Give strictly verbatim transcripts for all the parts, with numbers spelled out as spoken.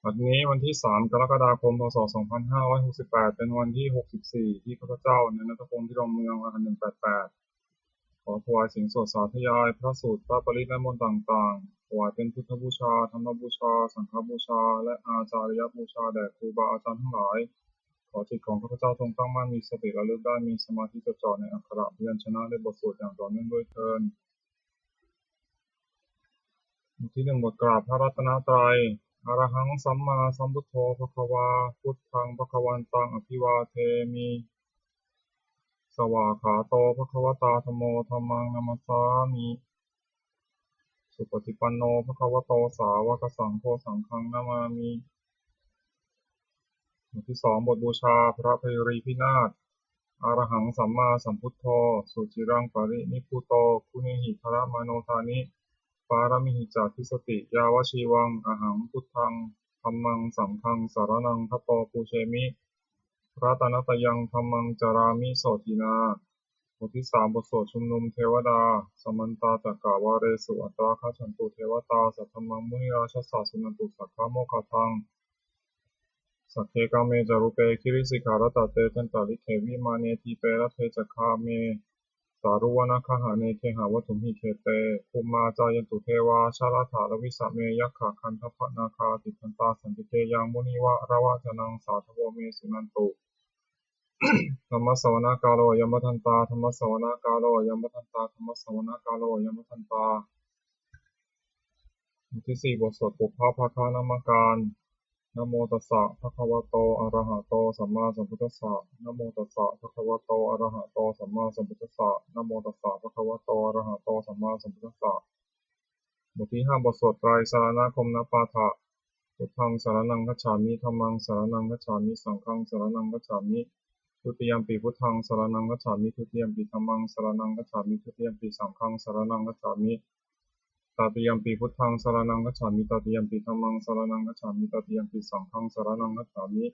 บัดนี้วันที่ สาม กรกฎาคม พ.ศ. สองพันห้าร้อยหกสิบแปด เป็นวันที่ หกสิบสี่ ที่ข้าพเจ้า นายณัฐพงษ์ พิรมเมือง รหัส หนึ่งแปดแปด ขอถวายเสียงสวดสาธยายพระสูตร พระปริตร และมนต์ต่างๆ ถวายเป็นพุทธบูชา ธรรมบูชา สังฆบูชา และอาจาริยบูชาแด่ครูบาอาจารย์ทั้งหลาย ขอจิตของข้าพเจ้าจงตั้งมั่น มีสติระลึกได้ มีสมาธิจดจ่อในอักขระพยัญชนะและบทสวดอย่างต่อเนื่องด้วยเทอญ บทที่ หนึ่ง บทกราบพระรัตนตรัย Arahaṃ sammāsambuddho bhagavā, buddhaṃ bhagavantaṃ abhivādemi. Svākkhāto bhagavatā dhammo, dhammaṃ namassāmi. Supaṭipanno bhagavato sāvakasaṅgho, saṅghaṃ namāmi. บทที่ สอง บทบูชาพระไพรีพินาศ Arahaṃ sammāsambuddho, suciraṃ parinibbuto, guṇehi daramāno dāni, pāramīhi ca dissati, yāvajīvaṃ ahaṃ buddhaṃ dhammaṃ saṅghaṃ saraṇaṃ gato, pūjemi ratanattayaṃ, dhammaṃ carāmi sotthinā. บทที่ สาม บทสวดชุมนุมเทวดา Samantā cakkavāḷesu, atrāgacchantu devatā, saddhammaṃ munirājassa, suṇantu saggamokkhadaṃ. Sagge kāme ca rūpe girisikharataṭe cantalikkhe vimāne, dīpe raṭṭhe ca gāme taruvanagahane gehavatthumhi khette, bhummā cāyantu devā jalathalavisame yakkhagandhabbanāgā, tiṭṭhantā santike yaṃ munivaravacanaṃ sādhavo me suṇantu. Dhammassavanakālo ayam bhadantā, dhammassavanakālo ayam bhadantā, dhammassavanakālo ayam bhadantā. บทที่ สี่ บทสวดปุพพภาคนมการ Namo tassa bhagavato arahato sammāsambuddhassa. Namo tassa bhagavato arahato sammāsambuddhassa. Namo tassa bhagavato arahato sammāsambuddhassa. บทที่ ห้า บทสวดไตรสรณคมนปาฐะ Buddhaṃ saraṇaṃ gacchāmi, dhammaṃ saraṇaṃ gacchāmi, saṅghaṃ saraṇaṃ gacchāmi. Dutiyampi buddhaṃ saraṇaṃ gacchāmi, dutiyampi dhammaṃ saraṇaṃ gacchāmi, dutiyampi saṅghaṃ saraṇaṃ gacchāmi. Tatiyampi buddhaṃ saraṇaṃ gacchāmi, tatiyampi dhammaṃ saraṇaṃ gacchāmi, tatiyampi saṅghaṃ saraṇaṃ gacchāmi.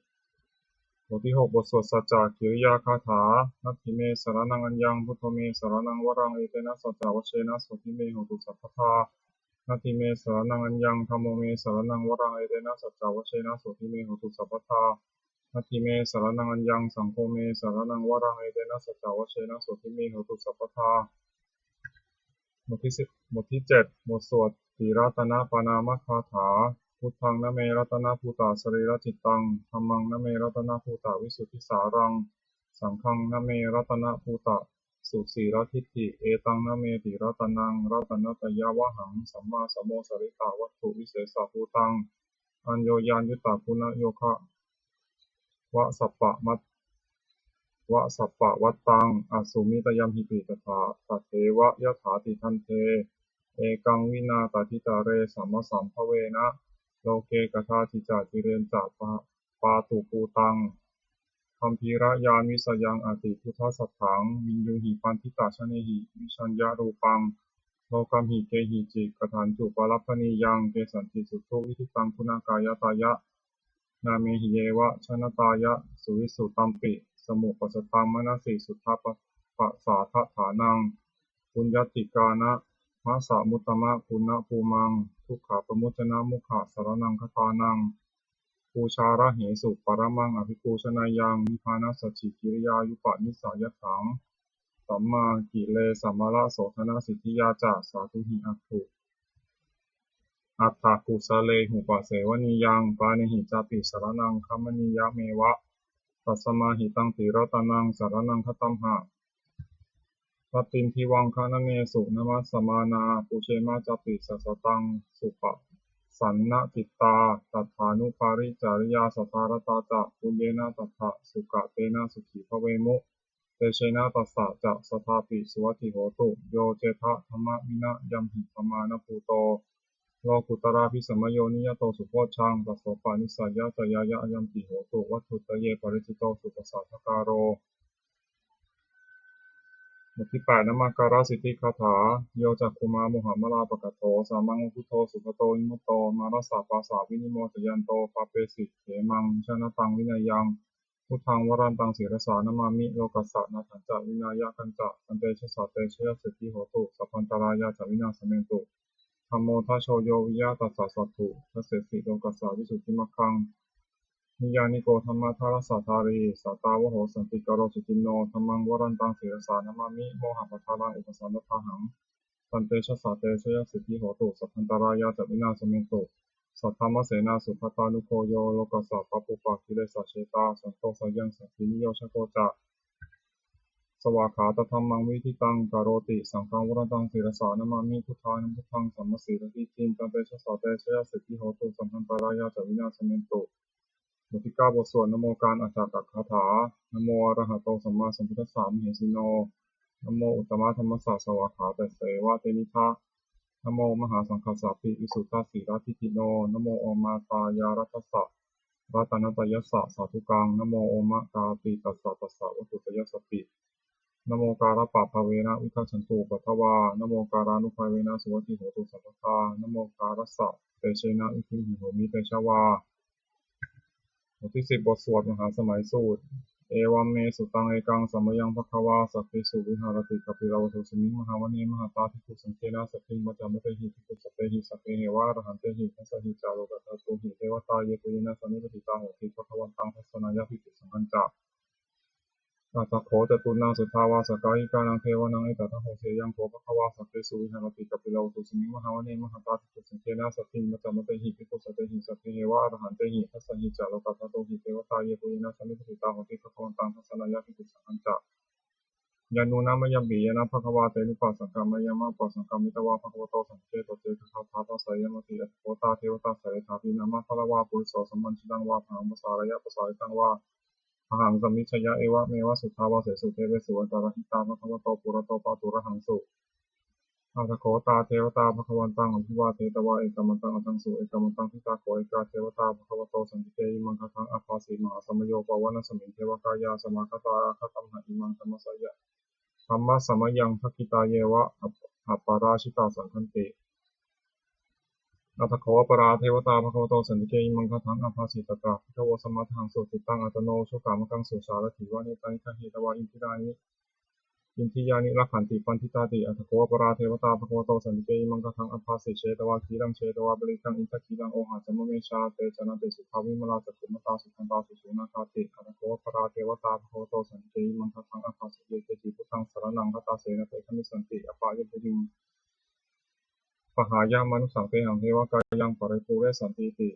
บทที่ หก บทสวดสัจจกิริยาคาถา Natthi me saraṇaṃ aññaṃ, buddho me saraṇaṃ varaṃ, etena saccavajjena sotthi me hotu sabbadā. Natthi me saraṇaṃ aññaṃ, dhammo me saraṇaṃ varaṃ, etena saccavajjena sotthi me hotu sabbadā. Natthi me saraṇaṃ aññaṃ, saṅgho me saraṇaṃ varaṃ, etena saccavajjena sotthi me hotu sabbadā. บทที่ สิบ บทที่ เจ็ด บทสวดติรัตนปณามคาถา Buddhaṃ name ratanabhūtasarirajitaṃ, dhammaṃ name ratanabhūtavisuddhisāraṃ, saṅghaṃ name ratanabhūtasusīladiṭṭhi, etaṃ nameti ratanaṃ ratanattayavhaṃ, sammā samosarita vatthu visesabhūtaṃ, aññoññaññutta guṇayoga vasappamat- vasappavattaṃ, asumiyamhiti tathā, tatheva yathāti bhante, ekaṃ vinā tathitare samasambhavena, loke kadāci ca cireñca pa- pātubhūtaṃ. Gambhīrañāṇvisayaṃ atibuddhasatthaṃ, viññūhi paṇḍitajanehi, vijjeyya rūpaṃ lokamhi, kehici katañcu palabhanīyaṃ, kesañci suṭṭhu vidittaṃ, guṇākāyattāya, nāmehi yeva janatāya, suvisu tampi samupajjhaṃ, manasi suddhapasādaṭṭhānaṃ, puññātikānamasamuttamaguṇabhūmaṃ, dukkhappamuccanamukhasaraṇaṃ gatānaṃ, pūjārahesu paramaṃ abhipūjaneyyaṃ, nibbānasacchikiriyāyupanissayatthaṃ, sammākilesamālasodhanasiddhiyā ca, sādhūhi atthū atthākusalēhūpasevanīyaṃ, pāṇehi cāpi saraṇaṃ gamanīyameva, tasmā hi taṃ tiratanaṃ saraṇaṃ gatamha. Rattindivaṃ gaṇanesu namassamānā, pūjema cāpi sāsataṃ supasannacittāyatadānuparicariyā, saddhārattā ca puññena tattha sukatena sukhī bhavemu, tejena tassa ca saddhāpi suvatthi hotu. Yo cettha dhammavinayaṃhi dhammānubhūto lokuttaravīsamayo niyato subojjhaṃ, tassopānasāya ca ñāṇañāyampi hotu, vatthuttaye paricito suppasattakāro. บทที่ แปด นมการสิทธิคาถา Yo cakkhumā mohamalāpakaṭṭho, sammānambuddho sugato vimutto, mārassa pāsā vinimocayanto, pāpesi khemaṃ janataṃ vineyyaṃ, buddhaṃ varantaṃ sirasā namāmi, lokassa nāthañca vināyakañca, tantejasā te jayasiddhi hotu, sabbantarāyā ca vināsamentu. Dhammo dhajo yo viya tassa satthu, dassesi lokassa visuddhimaggaṃ. Niyyāniko dhammadharassa dhārī, sātāvaho santikaro suciṇṇo. Dhammaṃ varantaṃ sirasā namāmi, mohappadālaṃ upasantadāhaṃ. Tantejasā te jayasiddhi hotu, sabbantarāyā ca vināsamentu. Saddhammasenā supaṭṭhānugo yo, lokassa pāpūpakilesajetā, santo sayaṃ santiniyojako ca, svākkhātadhammaṃ viditaṃ karoti. Saṅghaṃ varantaṃ sirasā namāmi, buddhānubuddhaṃ dhammasiladiṭṭhiṃ. Tantejasā te jayasiddhi hotu, sabbantarāyā ca vināsamentu. บทที่เก้า บทสวดนโมการอัฏฐกถา Namo arahato sammāsambuddhassa mahesino. Namo uttamadhammassa svākkhātasseva tenidha. Namo mahāsaṅghassāpi visuddhasīladiṭṭhino. Namo omātyāraddhassa ratanattayassa sādhukaṃ. Namo omakātītassa tassa vatthuttayassapi. Namokārappabhāvena vigacchantu upaddavā. Namokārānubhāvena suvatthi hotu sabbadā. Namokārassa tejena vidhimhi homi tejavā. บทที่สิบ บทสวดมหาสมัยสูตร Evaṃ me sutaṃ. Ekaṃ samayaṃ bhagavā sakkesu viharati kapilavatthusmiṃ mahāvane mahatā bhikkhusaṅghena saddhiṃ pañcamattehi bhikkhusatehi sabbeheva arahantehi. Dasahi ca lokadhātūhi devatā yebhuyyena sannipatitā honti bhagavantaṃ dassanāya bhikkhusaṅghañca. Atha kho catunnaṃ suddhāvāsakāyikānaṃ devānaṃ etadahosi: Ayaṃ kho bhagavā sakkesu viharati kapilavatthusmiṃ mahāvane mahatā bhikkhusaṅghena saddhiṃ pañcamattehi bhikkhusatehi sabbeheva arahantehi. Dasahi ca lokadhātūhi devatā yebhuyyena sannipatitā honti bhagavantaṃ dassanāya bhikkhusaṅghañca. Yannūna mayampi yena bhagavā tenupasaṅkameyyāma, upasaṅkamitvā bhagavato sāvake sāvake sāmīcikā bhavanti. Atha kho tā devatā seyyathāpi nāma balavā puriso sammiñjitaṃ vā bāhaṃ pasāreyya, pasāritaṃ vā bāhaṃ sammiñjeyya, evameva suddhāvāsesu devesu antarahitā bhagavato purato pāturahaṃsu. Atha kho tā devatā bhagavantaṃ abhivādetvā ekamantaṃ aṭṭhaṃsu. Ekamantaṃ ṭhitā kho ekā devatā bhagavato santike imaṃ gāthaṃ abhāsi: Mahāsamayo pavanasmiṃ, devakāyā samāgatā; āgatamha imaṃ dhammasaya- dhammasamayaṃ dakkhitāyeva ap- aparājitasaṅghanti. Atha kho aparā devatā bhagavato santike imaṃ gāthaṃ abhāsi: Tatra bhikkhavo samādahaṃsu, cittaṃ attano ujukamakaṃsu; sārathīva nettāni gahetvā, indriyāni indriyāni rakkhanti paṇḍitāti. Atha kho aparā devatā bhagavato santike imaṃ gāthaṃ abhāsi: Chetvā khīlaṃ chetvā palighaṃ, indakhīlaṃ ohaccamanejā; te caranti suddhā vimalā, cakkhumatā sudantā susunāgāti. Atha kho aparā devatā bhagavato santike imaṃ gāthaṃ abhāsi: Ye keci buddhaṃ saraṇaṃ gatāse, na te gamissanti apāyabhūmiṃ; pahāya mānusaṃ dehaṃ, devakāyaṃ paripūressantīti.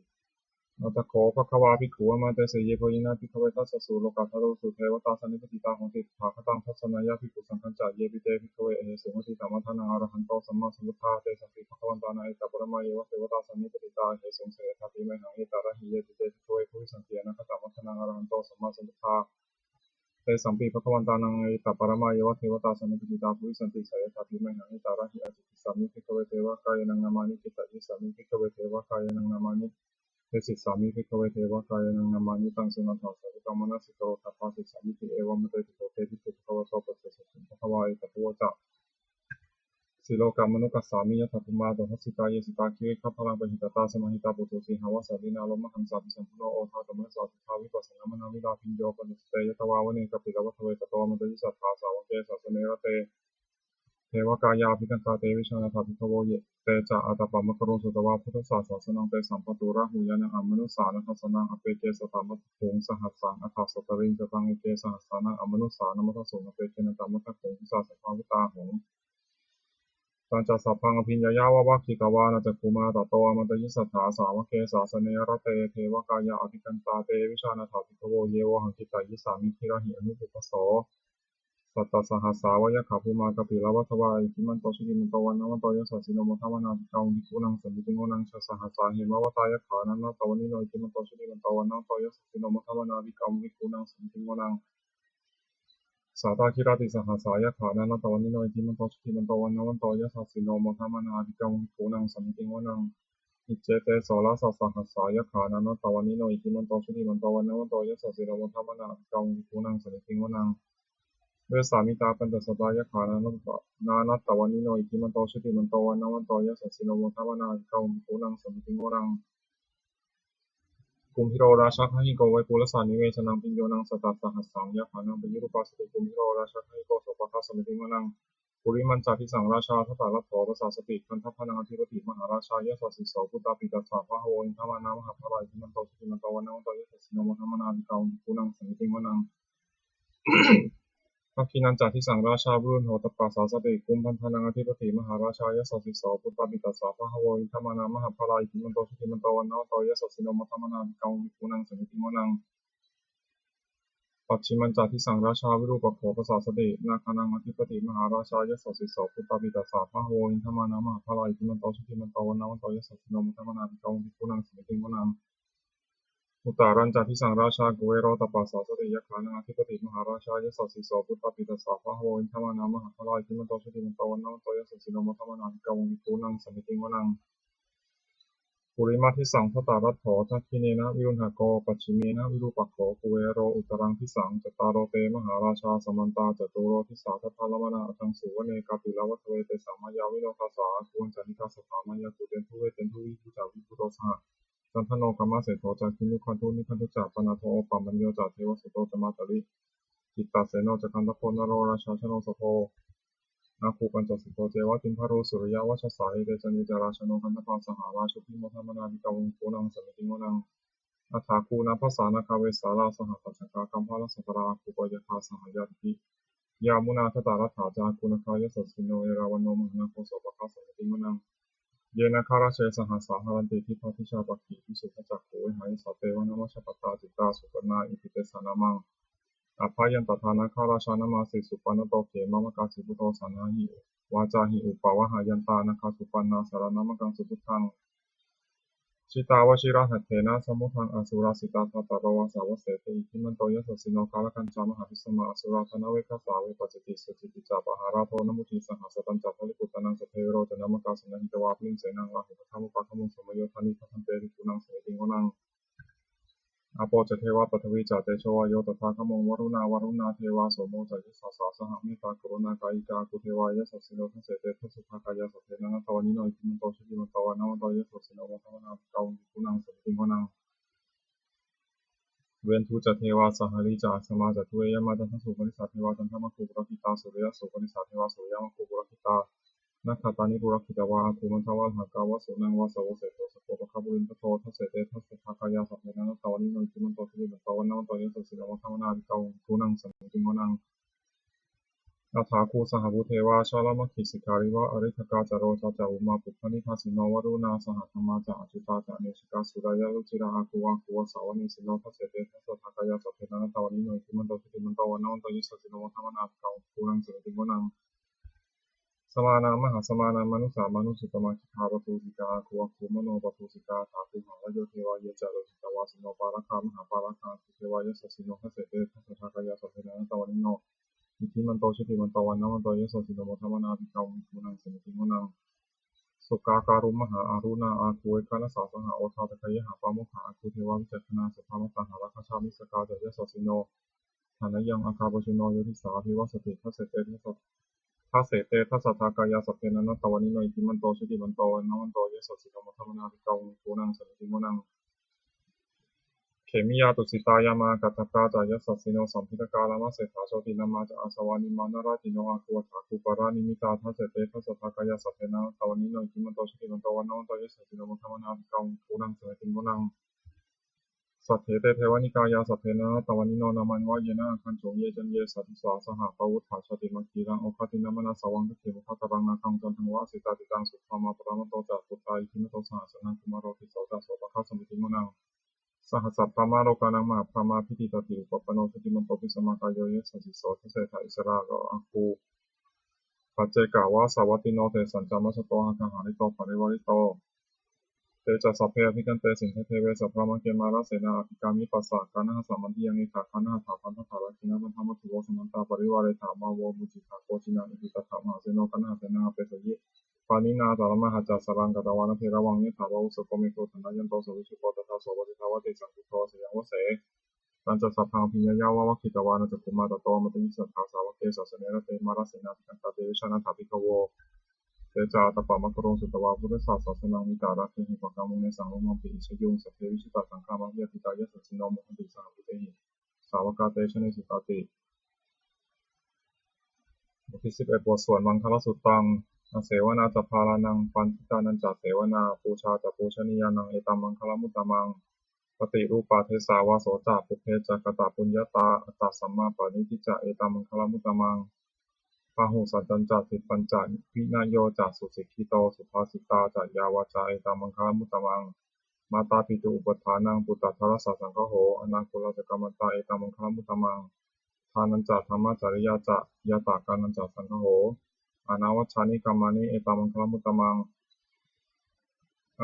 Atha kho bhagavā bhikkhū āmantesi: Yebhuyyena bhikkhave dasasu lokadhātūsu devatā sannipatitā honti tathāgataṃ dassanāya bhikkhusaṅghañca. Yepi te bhikkhave ahesuṃ atītamaddhānaṃ arahanto sammāsambuddhā, tesampi bhagavantānaṃ etaparamāyeva devatā sannipatitā ahesuṃ, seyyathāpi mayhaṃ etarahi. Yepi te bhikkhave bhavissanti anāgatamaddhānaṃ arahanto sammāsambuddhā, tesampi bhagavantānaṃ etaparamāyeva devatā sannipatitā bhavissanti, seyyathāpi mayhaṃ etarahi. Ācikkhissāmi bhikkhave devakāyānaṃ nāmāni, kittayissāmi bhikkhave devakāyānaṃ nāmāni, desissāmi bhikkhave devakāyānaṃ nāmāni. Taṃ suṇātha sādhukaṃ manasikarotha bhāsissāmīti. Evaṃ bhanteti kho te bhikkhū bhagavato paccassosuṃ. Bhagavā etadavoca: Silokamanukassāmi, yattha bhummā tadassitā; ye sitā girigabbharaṃ, pahitattā samāhitā. Puthū sīhāva sallīnā, lomahaṃsābhisambhuno; odātamanasā suddhā, vippasannamanāvilā. Bhiyyo pañcasate ñatvā, vane kāpilavatthave; tato āmantayi satthā, sāvake sāsane rate. Devakāyā abhikkantā, te vijānātha bhikkhavo; te ca ātappamakaruṃ, sutvā buddhassa sāsanaṃ. Tesampāturahu ñāṇaṃ, amanussāna dassanaṃ; appeke satamaddakkhuṃ, sahassaṃ atha sattariṃ. Sataṃ eke sahassānaṃ, amanussānamaddasuṃ; appekenantamaddakkhuṃ, disā sabbā phuṭā ahuṃ. Tañca sabbaṃ abhiññāya, vavakkhitvāna cakkhumā; tato āmantayi satthā, sāvake sāsane rate. Devakāyā abhikkantā, te vijānātha bhikkhavo; ye vohaṃ kittayissāmi, girāhi anupubbaso. Sattasahassā va yakkhā, bhummā kāpilavatthavā; iddhimanto jutimanto, vaṇṇavanto yasassino; modamānā abhikkāmuṃ, bhikkhūnaṃ samitiṃ vanaṃ. Chasahassā hemavatā, yakkhā nānattavaṇṇino; iddhimanto jutimanto, vaṇṇavanto yasassino; modamānā abhikkāmuṃ, bhikkhūnaṃ samitiṃ vanaṃ. Sātāgirā tisahassā, yakkhā nānattavaṇṇino; iddhimanto jutimanto, vaṇṇavanto yasassino; modamānā abhikkāmuṃ, bhikkhūnaṃ samitiṃ vanaṃ. Iccete soḷasasahassā, yakkhā nānattavaṇṇino; iddhimanto jutimanto, vaṇṇavanto yasassino; modamānā abhikkāmuṃ, bhikkhūnaṃ samitiṃ vanaṃ. Vessāmittā pañcasatā, yakkhā nānattavaṇṇino; iddhimanto jutimanto, vaṇṇavanto yasassino; modamānā abhikkāmuṃ, bhikkhūnaṃ samitiṃ vanaṃ. Kumbhīro rājagahiko, vepullassa nivesanaṃ; bhiyyo naṃ satasahassaṃ, yakkhānaṃ payirupāsati; kumbhīro rājagahiko, sopāga samitiṃ vanaṃ. Purimañca disaṃ rājā Dhataraṭṭho pasāsati, gandhabbānaṃ ādhipati mahārājā yasassi so. Puttāpi tassa bahavo indanāmā mahabbalā, iddhimanto jutimanto vaṇṇavanto yasassino, modamānā abhikkāmuṃ bhikkhūnaṃ samitiṃ vanaṃ. Dakkhiṇañca disaṃ rājā virūḷho tappasāsati, kumbhaṇḍānaṃ ādhipati mahārājā yasassi so. Puttāpi tassa bahavo indanāmā mahabbalā, iddhimanto jutimanto vaṇṇavanto yasassino, modamānā abhikkāmuṃ bhikkhūnaṃ samitiṃ vanaṃ. Pacchimañca disaṃ rājā virūpakkho pasāsati, nāgānaṃ ādhipati mahārājā yasassi so. Puttāpi tassa bahavo indanāmā mahabbalā, iddhimanto jutimanto vaṇṇavanto yasassino, modamānā abhikkāmuṃ bhikkhūnaṃ samitiṃ vanaṃ. Uttarañca disaṃ rājā kuvero tappasāsati, yakkhānaṃ ādhipati mahārājā yasassi so. Puttāpi tassa bahavo indanāmā mahabbalā, iddhimanto jutimanto vaṇṇavanto yasassino, modamānā abhikkāmuṃ bhikkhūnaṃ samitiṃ vanaṃ. Purimadisaṃ Dhataraṭṭho, dakkhiṇena virūḷhako, pacchimena virūpakkho, kuvero uttaraṃ disaṃ. Cattāro te mahārājā samantā caturo disā, daddallamānā aṭṭhaṃsu vane kāpilavatthave. Tesaṃ māyāvino dāsā āgū vañcanikā saṭhā, māyā kuṭeṇḍu veṭeṇḍu viṭū ca viṭuṭo saha, candano kāmaseṭṭho ca kinnughaṇḍu nighaṇḍu ca, panādo opamañño ca devasūto ca mātali, cittaseno ca gandhabbo naḷorājā janosabho, āgū pañcasikho ceva timbarū suriyavacchasā. Ete caññe ca rājāno gandhabbā saha rājubhi, modamānā abhikkāmuṃ bhikkhūnaṃ samitiṃ vanaṃ. Athāgū nābhasā nāgā vesālā sahatacchakā, kambalassatarā āgū pāyāgā saha ñātibhi, yāmunā dhataraṭṭhā ca āgū nāgā yasassino, erāvaṇo mahānāgo sopāga samitiṃ vanaṃ. Ye nāgarāje sahasā haranti, dibbā dijā pakkhi visuddhacakkhū, vehāyasā te vanamajjhapattā, citrā supaṇṇā iti tesa nāmaṃ. Abhayantadā nāgarājānamāsi, supaṇṇato khemamakāsi buddho, saṇhāhi vācāhi upavhayantā, nāgā supaṇṇā saraṇamakaṃsu buddhaṃ. Jitā vajirahatthena samuddaṃ asurā sitā, ṭhābāso vāsavassete iddhimanto yasassino, kālakañjā mahābhismā asurā dānaveghasā, vepacitti sucitti ca pahārādo namucī saha, satañca baliputtānaṃ sabbe verocanāmakā, sannayhitvā baliṃ senaṃ rāhubhaddamupāgamuṃ, samayodāni bhaddante bhikkhūnaṃ samitiṃ vanaṃ. Āpo ca devā paṭhavī ca tejo vāyo tadāgamuṃ, varuṇā vāruṇā devā somo ca yasasā saha, mettākaruṇākāyikā āgū devā yasassino, dasete dasadhā kāyā sabbe nānattavaṇṇino, iddhimanto jutimanto vaṇṇavanto yasassino, modamānā abhikkāmuṃ bhikkhūnaṃ samitiṃ vanaṃ. Veṇḍū ca devā sahalī ca asamā ca duve yamā, candassūpanisā devā candamāgū purakkhitā, suriyassūpanisā devā suriyamāgū purakkhitā, nakkhattāni purakkhitvā āgū mandavalāhakā, vasūnaṃ vāsavo seṭṭho sakkopāga purindado, dasete dasadhā kāyā sabbe nānattavaṇṇino, iddhimanto jutimanto vaṇṇavanto yasassino, modamānā abhikkāmuṃ bhikkhūnaṃ samitiṃ vanaṃ. Athāgū sahabhū devā jalamaggisikhāriva, ariṭṭhakā ca rojā ca umāpupphanibhāsino, varuṇā sahadhammā ca accutā ca anejakā, sūleyyarucirā āgū āgū vāsavanesino, dasete dasadhā kāyā sabbe nānattavaṇṇino, iddhimanto jutimanto vaṇṇavanto yasassino, modamānā abhikkāmuṃ bhikkhūnaṃ samitiṃ vanaṃ. Samānā mahāsamānā mānusā mānusuttamā, khiḍḍāpadūsikā āgū āgū manopadūsikā, athāgū harayo devā ye ca lohitavāsino, pāragā mahāpāragā āgū devā yasassino, dasete dasadhā kāyā sabbe nānattavaṇṇino, iddhimanto jutimanto vaṇṇavanto yasassino, modamānā abhikkāmuṃ bhikkhūnaṃ samitiṃ vanaṃ. Sukkā karumhā aruṇā āgū veghanasā saha, odātagayhā pāmokkhā āgū devā vicakkhaṇā, sadāmattā hāragajā missakā ca yasassino, thanayaṃ āga pajjunno yo disā abhivassati, dasete dasa dasete dasadhā kāyā sabbe nānattavaṇṇino, iddhimanto jutimanto vaṇṇavanto yasassino, modamānā abhikkāmuṃ bhikkhūnaṃ samitiṃ vanaṃ. Khemiyā tusitā yāmā kaṭṭhakā ca yasassino, lambitakā lāmaseṭṭhā jotināmā ca āsavā, nimmānaratino āgū athāgū paranimmitā, dasete dasadhā kāyā sabbe nānattavaṇṇino, iddhimanto jutimanto vaṇṇavanto yasassino, modamānā abhikkāmuṃ bhikkhūnaṃ samitiṃ vanaṃ. Saṭṭhete devanikāyā sabbe nānattavaṇṇino, nāmanvayena āgañchuṃ ye caññe sadisā saha, pavutthajātimaggiraṃ oghatiṇṇamanāsavaṃ, dakkhemoghataraṃ nāgaṃ candaṃva asitātitaṃ, subrahmā paramatto ca puttā iddhimato saha, sanaṅkumāro tisso ca sopāga samitiṃ vanaṃ. Sahassabrahmalokānaṃ mahābrahmābhitiṭṭhati, upapanno jutimanto bhismākāyo yasassi so, dasettha issarā āgū paccekavasavattino, tesañca majjhato āgā hārito parivārito. Te ca sabbe abhikkante sinde deve sabrahmake, mārasenā abhikkāmi passa kaṇhassa mandiyaṃ, etha gaṇhatha bandhatha rāgena bandhamatthu vo, samantā parivāretha mā vo muñcittha koci naṃ. Iti tattha mahāseno kaṇhasenaṃ apesayi, pāṇinā talamāhacca saraṃ katvāna bheravaṃ, yathā pāvussako megho thanayanto savijjuko, tadā so paccudāvatti saṅkuddho asayaṃvase. Tañca sabbaṃ abhiññāya vavakkhitvāna cakkhumā, tato āmantayi satthā sāvake sāsane rate, mārasenā abhikkantā te vijānātha bhikkhavo. Te ca ātappamakaruṃ sutvā buddhassa sāsanaṃ, vītarāgehi pakkāmuṃ nesaṃ lomampi iñjayuṃ. Sabbe vijitasaṅgāmā bhayātītā yasassino, modanti saha bhūtehi sāvakā te janesutāti. ที่สิบเอ็ด บทสวดมังคลสุตตัง Asevanā ca bālānaṃ, paṇḍitānañca sevanā, pūjā ca pūjanīyānaṃ, etaṃ maṅgalamuttamaṃ. Paṭirūpadesavāso ca, pubbe ca katapuññatā, attasammāpaṇidhi ca, etaṃ maṅgalamuttamaṃ. Bāhusaccañca sippañca, vinayo ca susikkhito, subhāsitā ca yā vācā, etaṃ maṅgalamuttamaṃ. Mātāpituupaṭṭhānaṃ, puttadārassa saṅgaho, anākulā ca kammantā, etaṃ maṅgalamuttamaṃ. Dānañca dhammacariyā ca, ñātakānañca saṅgaho, anavajjāni kammāni, etaṃ maṅgalamuttamaṃ.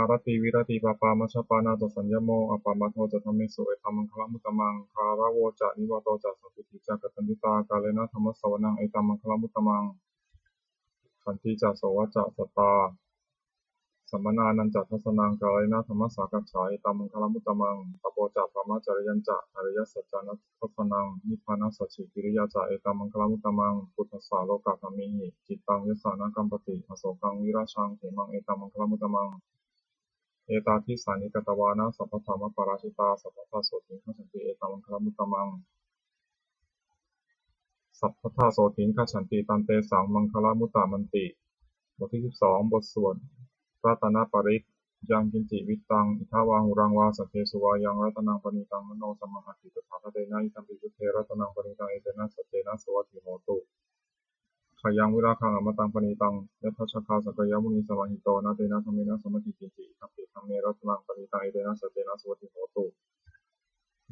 Āratī viratī pāpā, majjapānā ca saññamo, appamādo ca dhammesu, etaṃ maṅgalamuttamaṃ. Gāravo ca nivāto ca, santuṭṭhī ca kataññutā, kālena dhammassavanaṃ, etaṃ maṅgalamuttamaṃ. Khantī ca sovacassatā, samaṇānañca dassanaṃ, kālena dhammasākacchā, etaṃ maṅgalamuttamaṃ. Tapo ca brahmacariyañca, ariyasaccāna dassanaṃ, nibbānasacchikiriyā ca, etaṃ maṅgalamuttamaṃ. Phuṭṭhassa lokadhammehi, cittaṃ yassa na kampati, asokaṃ virajaṃ khemaṃ, etaṃ maṅgalamuttamaṃ. Etādisāni katvāna, sabbatthamaparājitā, sabbattha sotthiṃ gacchanti, etaṃ maṅgalamuttamaṃ. Sabbattha sotthiṃ gacchanti, tantesaṃ maṅgalamuttamanti. บทที่ สิบสอง บทสวดรัตนปริตร Yaṅkiñci vittaṃ idha vā huraṃ vā, saggesu vā yaṃ ratanaṃ paṇītaṃ, na no samaṃ atthi tathāgatena, idampi buddhe ratanaṃ paṇītaṃ, etena saccena suvatthi hotu. Khayaṃ virāgaṃ amataṃ paṇītaṃ, yadajjhagā sakyamunī samāhito, na tena dhammena samatthi kiñci, idampi dhamme ratanaṃ paṇītaṃ, etena saccena suvatthi hotu.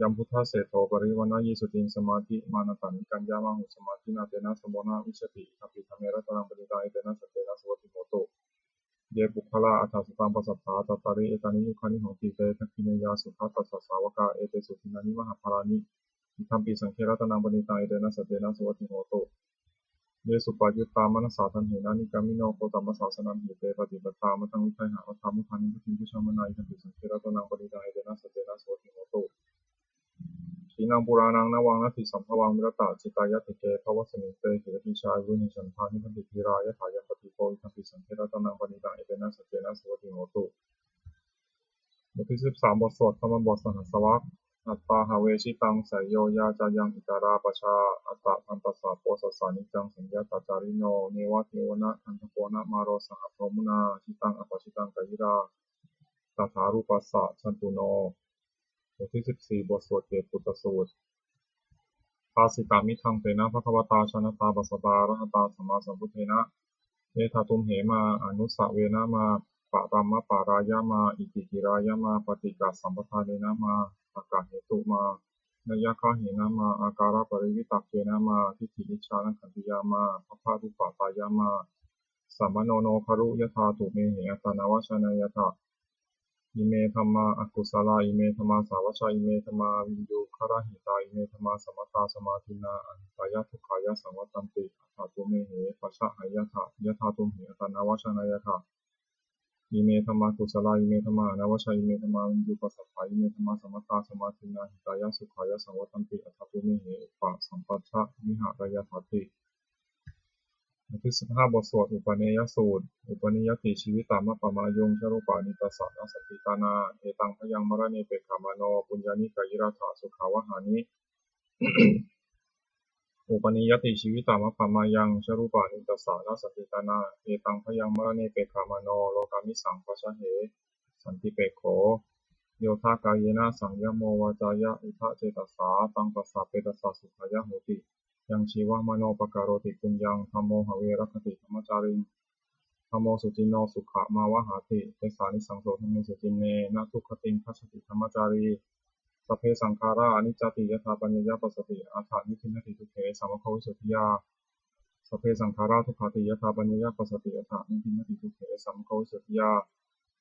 Yam buddhaseṭṭho parivaṇṇayī suciṃ, samādhimānantarikaññamāhu, samādhinā tena samo na vijjati, idampi dhamme ratanaṃ paṇītaṃ, etena saccena suvatthi hotu. Ye puggalā aṭṭha sataṃ pasatthā, cattāri etāni yugāni honti, te dakkhiṇeyyā sugatassa sāvakā, etesu dinnāni mahapphalāni, idampi saṅghe ratanaṃ paṇītaṃ, etena saccena suvatthi hotu. Ye suppayuttā manasā daḷhena, nikkāmino gotamasāsanamhi, te pattipattā amataṃ vigayha, laddhā mudhā nibbutiṃ bhuñjamānā, idampi saṅghe ratanaṃ paṇītaṃ, etena saccena suvatthi hotu. Khīṇaṃ purāṇaṃ navaṃ natthi sambhavaṃ, virattacittāyatike bhavasmiṃ, te khīlatejā viruḷhichandā, nibbanti dhīrā yathāyampadīpo, idampi saṅghe ratanaṃ paṇītaṃ, etena saccena suvatthi hotu. บทที่ สิบสาม บทสวดธรรมบทสหัสวรรค Atthāhave jitaṃ seyyo, yā cāyaṃ itarā pajā, attadantassa bojjhassa niccaṃ, saññatacārino, neva devā na gandhabbo na māro saha brahmunā, jitaṃ apajitaṃ kāyirā, tathārūpassa jantūno. บทที่ สิบสี่ บทสวดเกตปุตตสูตร Bhāsitamiddhaṃ tena bhagavatā, jānatā passatā arahatā sammāsambuddhena, etha tumhe mā anusavena mā paramapārāya mā itikirāya mā paṭighasampadanena mā takkahetu mā nayaggāhena mā ākāraparivitakkena mā diṭṭhinicchānagandhiyā mā pabbarūpatāya mā samāno no garu yathā tumhehi attanavajjānāyatha. Ime dhammā akusalā, ime dhammā sāvajjā, ime dhammā viññugarahitā, ime dhammā samattā samādinnā ahitāya dukkhāya saṃvattanti, atha tumhehi pajahāyatha yathā tumhehi attanavajjānāyatha. Ime dhammā kusalā, ime dhammā anavajjā, ime dhammā viññuppasatthā, ime dhammā samattā samādinnā hitāya sukhāya saṃvattanti, atha tumhehi upasampajja viharāyathāti. บทที่ สิบห้า บทสวดอุปเนยสูตร Upanīyati jīvitamappamāyu, yaṃ rūpāni tassa na santi tāṇā, etaṃ bhayaṃ maraṇe pekkhamāno, puññāni kāyirātha sukhāvahāni. Upanīyati jīvitamappamāyu, yaṃ rūpāni tassa na santi tāṇā, etaṃ bhayaṃ maraṇe pekkhamāno, lokāmisaṃ pajahē santipekkho. Yo dha kāyena saṃyamo, vācāya uda cetasā, taṃ tassa petassa sukhāya hoti. Yaṃ jīvamāno pakaroti puññaṃ, dhammo have rakkhati dhammacāriṃ, dhammo suciṇṇo sukhamāvahāti, tesānisaṃso dhamme suciṇṇe, na duggatiṃ gacchati dhammacārī. Sabbe saṅkhārā aniccāti, yadā paññāya passati, atha nibbindati dukkhe samupayanti visuddhiyā. Sabbe saṅkhārā dukkhāti, yadā paññāya passati, atha nibbindati dukkhe samupayanti visuddhiyā.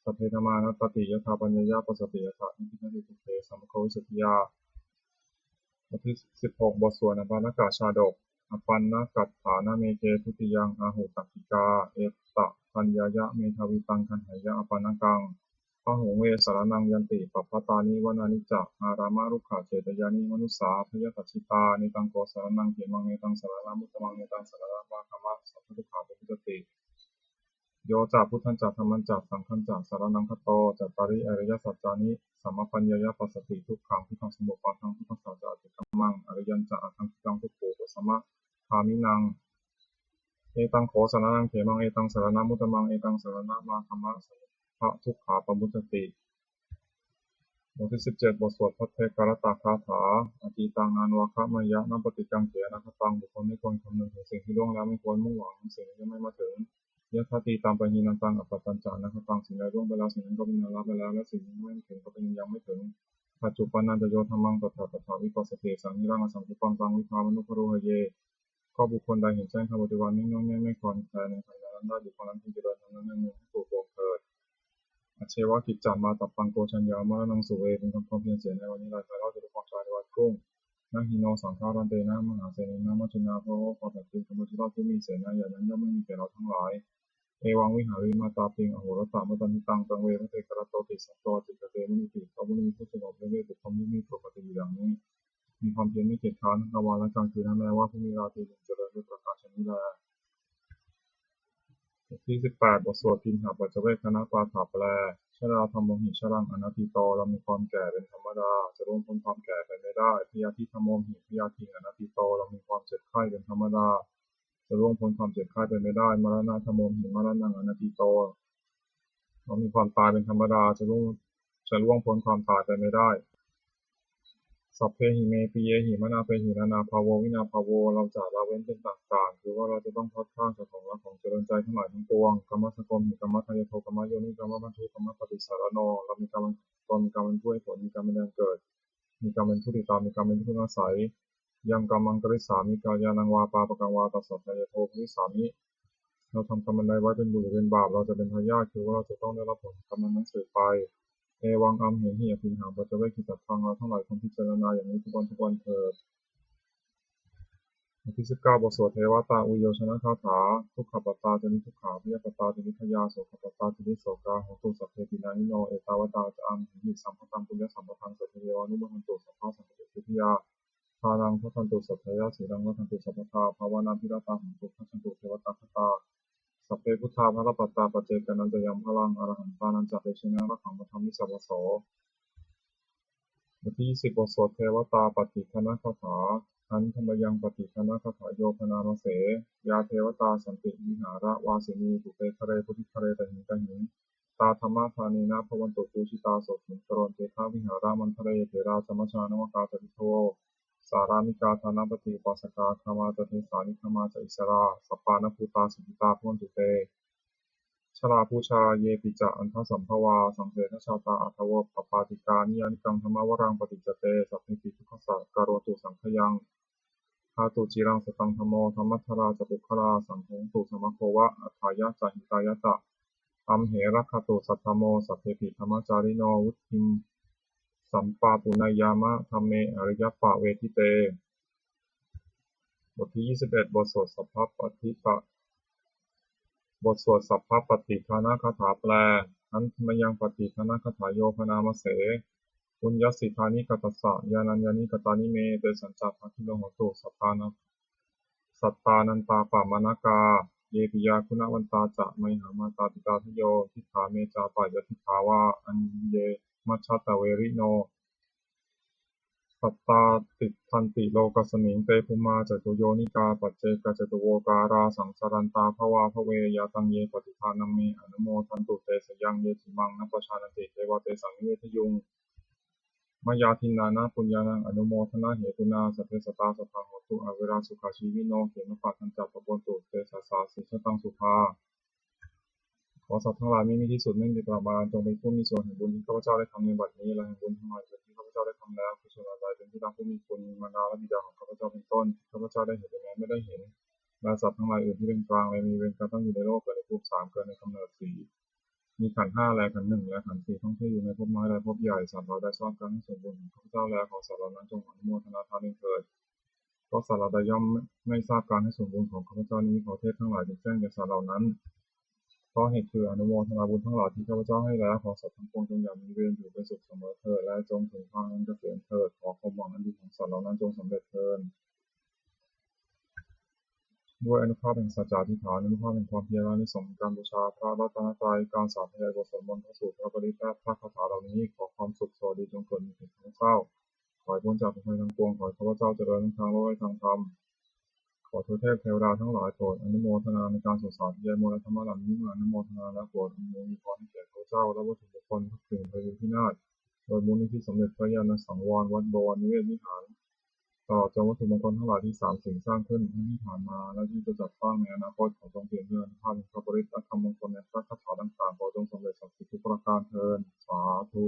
Sabbe dhammā anattāti, yadā paññāya passati, atha nibbindati dukkhe samupayanti visuddhiyā. บทที่ สิบหก บทสวดอปัณณกชาดก Apaṇṇakaṭṭhānam eke dutiyaṃ āhu takkikā, etapaññāya medhāvī taṃ gaṇheyya apaṇṇakaṃ. Bahū ve saraṇaṃ yanti pabbatāni vanāni ca, ārāmarukkhacetyāni manussā bhayapajjitā, netaṃ kho saraṇaṃ khemaṃ, netaṃ saraṇamuttamaṃ, netaṃ saraṇaṃ vāhama, sabbadukkhā pamuccati. Yo ca buddhañca dhammañca saṅghañca saraṇaṃ gato, cattāri ariyasaccāni samāpaññāya passati, dukkhaṃ dukkhasamuppādaṃ dukkhassa ca atikkamaṃ, ariyañca aṭṭhaṅgikaṃ dukkhūpasamagāminaṃ Etaṃ kho saraṇaṃ khemaṃ, etaṃ saraṇamuttamaṃ, etaṃ saraṇamāgamma, sabbadukkha pamuccati. บทที่สิบเจ็ด บทสวดภัทเทกรัตตคาถา Atītaṃ nānvāgameyya nappaṭikaṅkhe anāgataṃ. บุคคลไม่ควรคำนึงถึงสิ่งที่ล่วงแล้ว ไม่ควรมุ่งหวังสิ่งที่ยังไม่มาถึง Yadatītaṃ pahīnantaṃ appattañca anāgataṃ. สิ่งใดล่วงไปแล้ว สิ่งนั้นก็เป็นอันละไปแล้ว และสิ่งที่ยังไม่มาถึงก็เป็นอันยังไม่ถึง Paccuppannañca yo dhammaṃ tattha tattha vipassati, asaṃhiraṃ asaṅkuppaṃ taṃ viddhā manubrūhaye. ก็บุคคลใดเห็นแจ้งธรรมปัจจุบัน ไม่ง่วงง่ายไม่คลอนแคลนในธรรมนั้นได้ บุคคลนั้นพึงเจริญธรรมนั้นเนืองๆ ให้ปรวดปวงเถิด Ajjeva kiccamātappaṃ ko jaññā maraṇaṃ suve. พึงทำความเพียรเสียในวันนี้ รายกายรอดจากความตายในวันพรุ่ง Na hi no saṅgarantena mahāsenena maccunā. เพราะว่าความผัดเพี้ยนของมัจจุราชผู้มีเสนาใหญ่นั้นย่อมไม่มีแก่เราทั้งหลาย Evaṃ vihārimātāpiṃ ahorattamatanditaṃ, taṃ ve bhaddekarattoti satto ācikkhate munīti. พระมุนีผู้สงบด้วยเมตตา ผู้มีปกติอยู่อย่างนี้ มีความเพียรไม่เกียจคร้านทั้งกลางวันและกลางคืน นั้นแม้ว่าผู้มีราตรีหนึ่งจะเดินด้วยประการฉะนี้แล บทที่สิบแปด บทสวดทิฏฐปัจจเวกขณปาฐะแปล Jarādhammomhi jaraṃ anatīto. เรามีความแก่เป็นธรรมดา จะล่วงพ้นความแก่ไปไม่ได้ Byādhidhammomhi byādhiṃ anatīto. เรามีความเจ็บไข้เป็นธรรมดา จะล่วงพ้นความเจ็บไข้ไปไม่ได้ Maraṇadhammomhi maraṇaṃ anatīto. เรามีความตายเป็นธรรมดา จะล่วง จะล่วงพ้นความตายไปไม่ได้ Sabbehi me piyehi manāpehi nānābhāvo vinābhāvo. เราจะละเว้นเป็นต่างๆ คือว่าเราจะต้องพลัดพรากจากของรักของเจริญใจทั้งหลายทั้งปวง Kammassakomhi kammadāyādo kammayoni kammabandu kammapaṭisaraṇo. เรามีกรรมเป็นตน มีกรรมเป็นผู้ให้ผล มีกรรมเป็นแดนเกิด มีกรรมเป็นผู้ติดตาม มีกรรมเป็นผู้อาศัย Yaṃ kammaṃ karissāmi kalyāṇaṃ vā pāpakaṃ vā tassa dāyādo bhavissāmi. เราทำกรรมอันใดไว้เป็นบุญหรือเป็นบาป เราจะเป็นทายาท คือว่าเราจะต้องได้รับผลกรรมนั้นๆ สืบไป Evaṃ amhehi atindhaṃ paccavekkhitabbaṃ. เราทั้งหลายควรพิจารณาอย่างนี้ทุกวันทุกวันเถิด บทที่สิบเก้า บทสวดเทวตาอุยโยชนคาถา Dukkhappattā ca niddukkhā bhayappattā ca nibbhayā sokappattā ca nissokā hontu sabbepi pāṇino. Ettāvatā ca amhehi sambhataṃ puññasampadaṃ sabbe devānumodantu sabbasampattisiddhiyā. Dānaṃ dadantu saddhāya sīlaṃ rakkhantu sabbadā bhāvanābhiratā hontu gacchantu devatāgatā. Sabbe buddhā balappattā paccekānañca yaṃ balaṃ arahantānañca tejena rakkhaṃ bandhāmi sabbaso. บทที่ยี่สิบ บทสวดเทวตาปัตติทานคาถา Handa mayaṃ pattidānagāthā yo bhaṇāma se. Yā devatā santi vihāravāsinī pubbe ghare bodhighare tahiṃ tahiṃ, tā dhammadānena bhavantu pūjitā sotthiṃ karontedha vihāramaṇḍale. Therā ca majjhā navakā ca bhikkhavo sārāmikā dānapatī upāsakā, gāmā ca desā nigamā ca issarā, sappāṇabhūtā sukhitā bhavantu te. Jalābujā yepi ca aṇḍasambhavā saṃsedajātā athavopapātikā, niyyānikaṃ dhammavaraṃ paṭicca te sabbepi dukkhassa karontu saṅkhayaṃ. Ṭhātu ciraṃ sataṃ dhammo dhammaddharā ca puggalā, saṅgho hotu samaggo va atthāya ca hitāya ca. Amhe rakkhatu saddhammo sabbepi dhammacārino, vuḍḍhiṃ sampāpuṇeyyāma dhamme ariyappavedite. บทที่ยี่สิบเอ็ด บทสวดสัพพปฏิปะ บทสวดสัพพปฏิทานคาถาแปล Handa mayaṃ pattidānagāthā yo bhaṇāma se. Puññassidāni katassa yānaññāni katāni me, tesañca bhāgino hontu sattāna sattānantāpamanakā. Ye piyā guṇavantā ca mayhaṃ mātā pitā dayo, diṭṭhā me ca tayadiṭṭhā vā aññe majjhattaverino. Sattā tiṭṭhanti lokasmiṃ te bhummā catuyyonikā, paccekagātā catuvokkārā saṃsarantā bhavā bhave. Yā taṃ ye pattidānaṃ me anumodantu te sayaṃ, ye cimaṃ na pajānanti devā tesaṃ nivedayuṃ. Mayā dinnāna puññānaṃ anumodanahetunā sabbe sattā sadā hontu averā sukhajīvino, khemappadañca pabontu te sassāsi jataṃ sukhā. ขอสัตว์ทั้งหลายไม่มีที่สุดไม่มีประมาณ จงเป็นผู้มีส่วนแห่งบุญที่ข้าพเจ้าได้ทำในบัดนี้ และแห่งบุญทั้งหลายที่ข้าพเจ้าได้ทำแล้ว กุศลอันใดเป็นที่รักผู้มีคุณ มารดาและบิดาของข้าพเจ้าเป็นต้น ที่ข้าพเจ้าได้เห็นและแม้ไม่ได้เห็น และสัตว์ทั้งหลายอื่นที่เป็นกลาง และมีเวรกรรมตั้งอยู่ในโลก เกิดในภพสาม เกิดในกำเนิดสี่ มีขันธ์ห้า และขันธ์หนึ่ง และขันธ์สี่ ท่องเที่ยวอยู่ในภพน้อยและภพใหญ่ สัตว์เหล่าใดทราบการให้ส่วนบุญของข้าพเจ้าแล้ว ขอสัตว์เหล่านั้นจงอนุโมทนาทานเองเถิด เพราะสัตว์เหล่าใดย่อมไม่ทราบการให้ส่วนบุญของข้าพเจ้านี้ ขอเทพทั้งหลายจงแจ้งแก่สัตว์เหล่านั้น เพราะเหตุคืออนุโมทนาบุญทั้งหลายที่ข้าพเจ้าให้แล้ว ขอสัตว์ทั้งปวงจงอย่ามีเวร อยู่เป็นสุขเสมอเถิด และจงถึงทางอันเกษมเถิด ขอความหวังอันดีของสัตว์เหล่านั้นจงสำเร็จเทอญ ด้วยอานุภาพแห่งสัจจาธิษฐาน อานุภาพแห่งความเพียร อานิสงส์แห่งการบูชาพระรัตนตรัย การสาธยายบทสวดมนต์ พระสูตร พระปริตร และพระคาถาเหล่านี้ ขอความสุขสวัสดีจงเกิดมีแก่ข้าพเจ้า ขอให้พ้นจากทุกข์ภัยทั้งปวง ขอให้ข้าพเจ้าเจริญทั้งทางโลกและทางธรรม ขอทวยเทพเทวดาทั้งหลายโปรดอนุโมทนาในการสวดสาธยายมนต์และธรรมเหล่านี้ เมื่ออนุโมทนาแล้วโปรดอำนวยพรให้แก่ข้าพเจ้าและวัตถุมงคลทุกสิ่งโดยวิธีพินาศ โดยบุญที่สมเด็จพระญาณสังวรวัดบวรนิเวศวิหาร ตลอดจนวัตถุมงคลทั้งหลายที่สามสิ่งสร้างขึ้นทั้งที่ผ่านมาและที่จะจัดสร้างในอนาคต ขอทรงเปี่ยมด้วยอานุภาพแห่งพระปริตรและคำมงคลในพระคาถาต่างๆ ขอจงสำเร็จศักดิ์สิทธิ์ทุกประการเทอญ สาธุ